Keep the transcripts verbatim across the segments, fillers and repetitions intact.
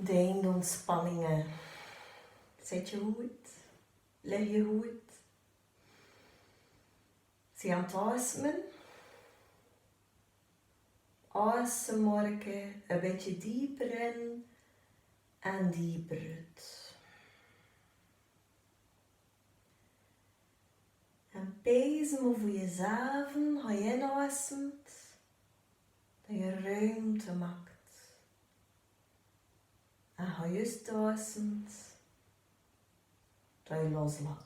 Dein dan spanninge. Zet je hoed, leg je hoed. Zie an 't aosmen. Aosem morke e bietje dieper in en dieper ut. En pees me veur jezelven, hei je inaosmt, dat je ruimte maakt. En hei je oetaosmt, dat je loslat.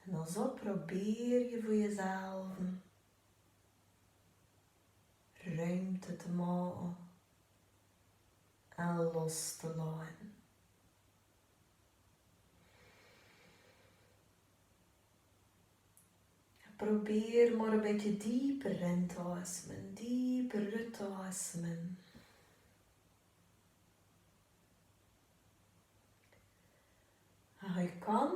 En dan zo probeer je veur jezelven ruimte te make en los te laote. Probeer mer e bietje dieper in te aosme, dieper ut te aosme. Hei kan.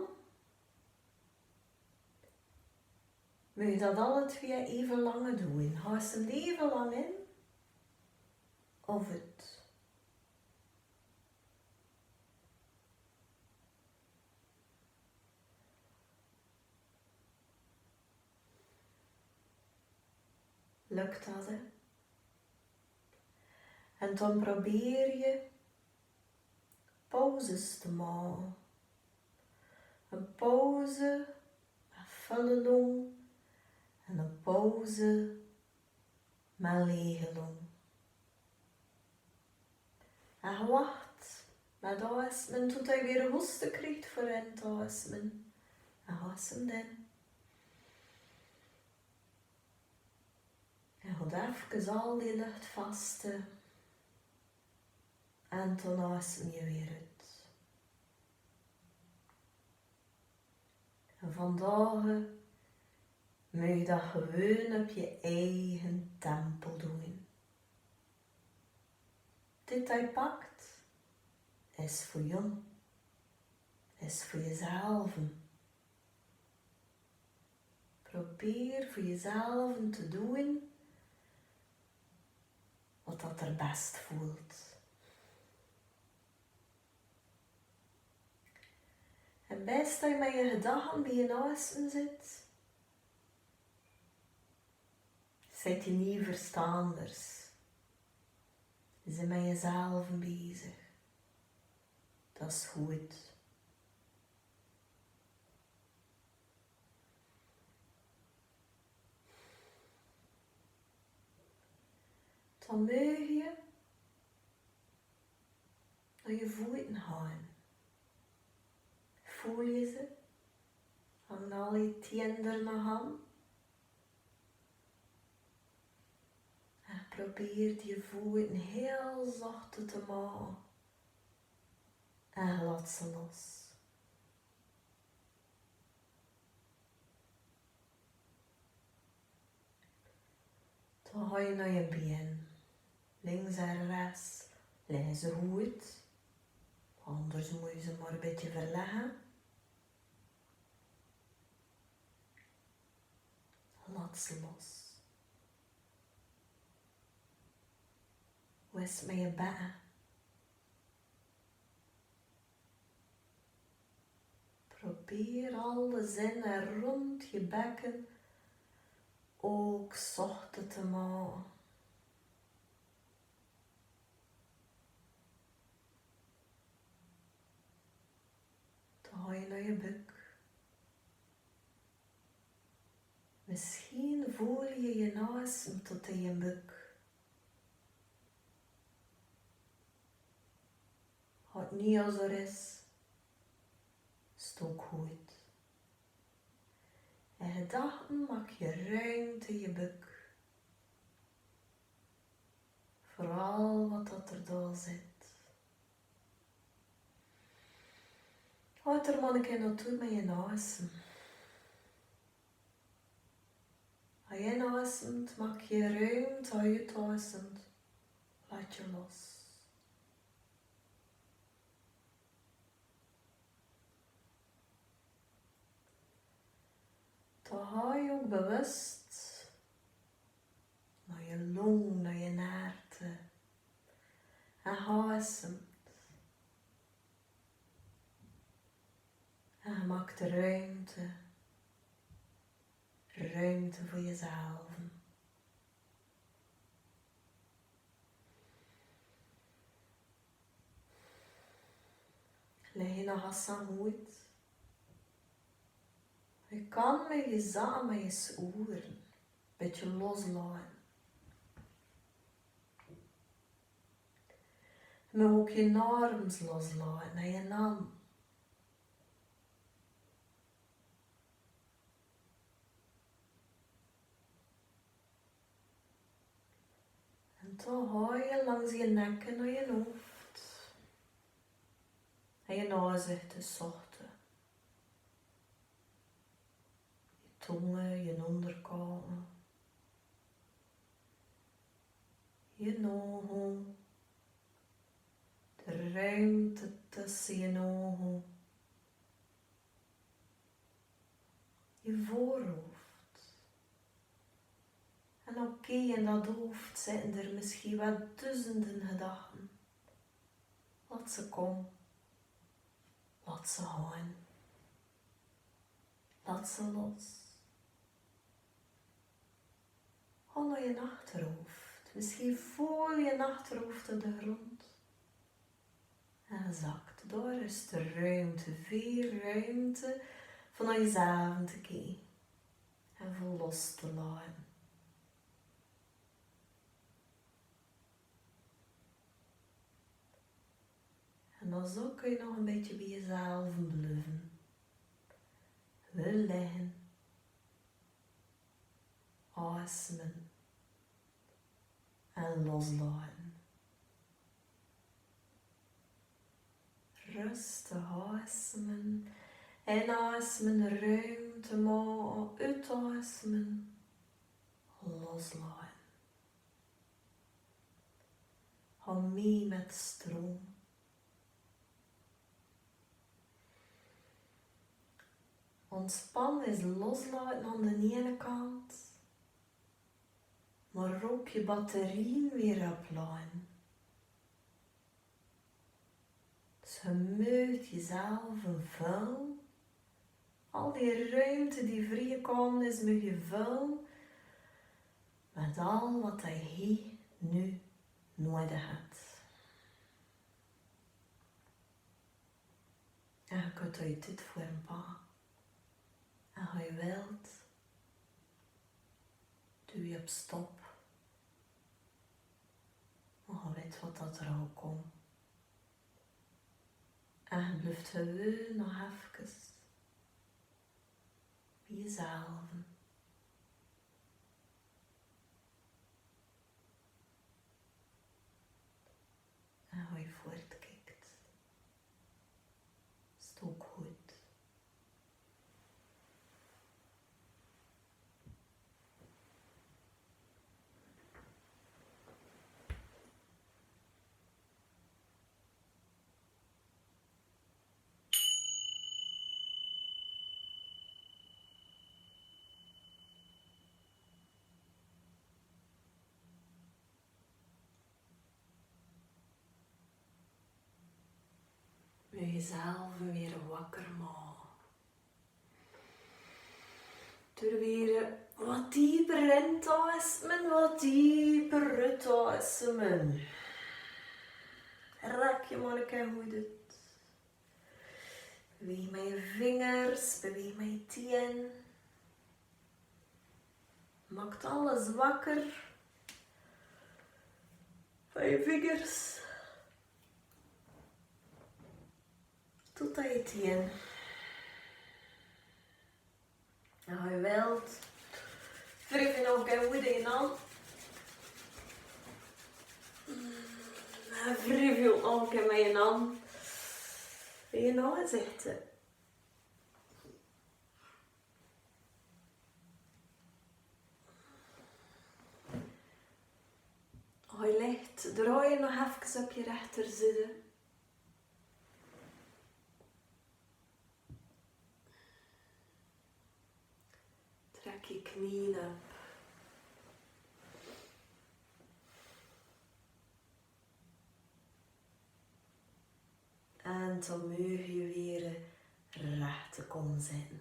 Mós je dat alle twee eve lang doon. Aosem eve lang in of ut. Lök dat? En dan probeer je pauzes te make. En pauze mèt völle long en en pauze mèt lege long. En wach mèt dat aosme tot hei weer hoeste krieg veur in te aosme. En aosem dan. En haol efkes al die lucht vaste. En dan aosem je weer ut. En vandaag mós je dat gewoon op je eigen tempo doon. Dit dat je pakt, is veur jun, is veur jezelven. Probeer veur jezelven te doon wat dat d'r best veult. En bès dat je mèt je gedachten bie je aosem zits, zit je nie verstanders. Zie mèt jezelven bezig. Dat is good. Dan mós je nao je voeten gaon. Voel je ze? Hang al je tieën d'r nao aan. En probeer die voeten heel zacht te make. En laot ze los. Dan gaon je nao je bien. Links en rechts. Leg ze good. Anders mós je ze mer e bietje verlege. Laot ze los. Wes mèt je bekke. Probeer alle zinne rond je bekken ok zachter te make. Dan gaon je nao je buk. Misschien voel je je aosem tot in je buk. Haol nie as d'r is, is ok good. En gedachten maak je ruimte in je buk. Veur al wat dat d'r dao zit. Water, manneke, nao toe mèt je aosem. Hei je inaosmt, maak je ruimte, hei je oetaosmt, laot je los. Dan gaon je ok bewust nao je long, nao je naerte. Át aasem. Át mak de ruumte. Ruumte vör jezelven. Lei nahas aan hoedt. Wie kan me jezame es oeren. Bätje loslaten. Me ok je norms loslaten, nao, je nan. En dan hoi langs je nek, nao, je hoofd. En je naos, de sohte. Je tonge, je onderkaak. Je nohu. De ruumte tösse je nohu. Je veurhoofd. En ok in dat hoofd zeen d'r mesjiengi waal dusende gedachten. Laot ze kome. Laot ze goon. Laot ze los. Hol nao je achterhoofd. Mesjiengi voel je achterhoofd op d'n grond. En zak dao, is d'r ruumte, veer ruumte veur nao jezelf te kieke. En veur los te laote. En dan zouw ge nog ein bietje bie jezelf blieve. Wel ligke. Aoseme. En loslaote. Rustig aoseme. Inaoseme, ruumte make, oetaoseme. Loslaote. Hou mie mit de stroom. Ontspan is loslaote aan d'n eine kant, mer ok je batterieën weer oplaoje. Ze mööt jezelf völle. Al die ruumte die vrie kome is, mööt ge völle mit al wat ge hie nu nuuedig het. En ge kint dit veur ein paar. En hei welt. Duu op stop. Mer ge wet wat dat d'r oetkomt. En blief gewoon nog efkes bie jezelf. En hei voort kiekt. Is 't ok good. Mööt ge jezelf weer wakker make. Deur weer wat dieper in te aoseme, wat dieper oet te aoseme. Rek je manneke good oet. Beweeg mit je vingers, beweeg mit je tieën. Maak alles wakker. Van je vingers tot aan je tieën. En hei welt. Wriev ok mit je han. Wriev ok mit je han. Wie je han zitte. Hei lik, draai nog efkes op je rechterzijde. Trek je knieën op. Tømø hiwire rahte konsen.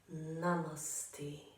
Namaste.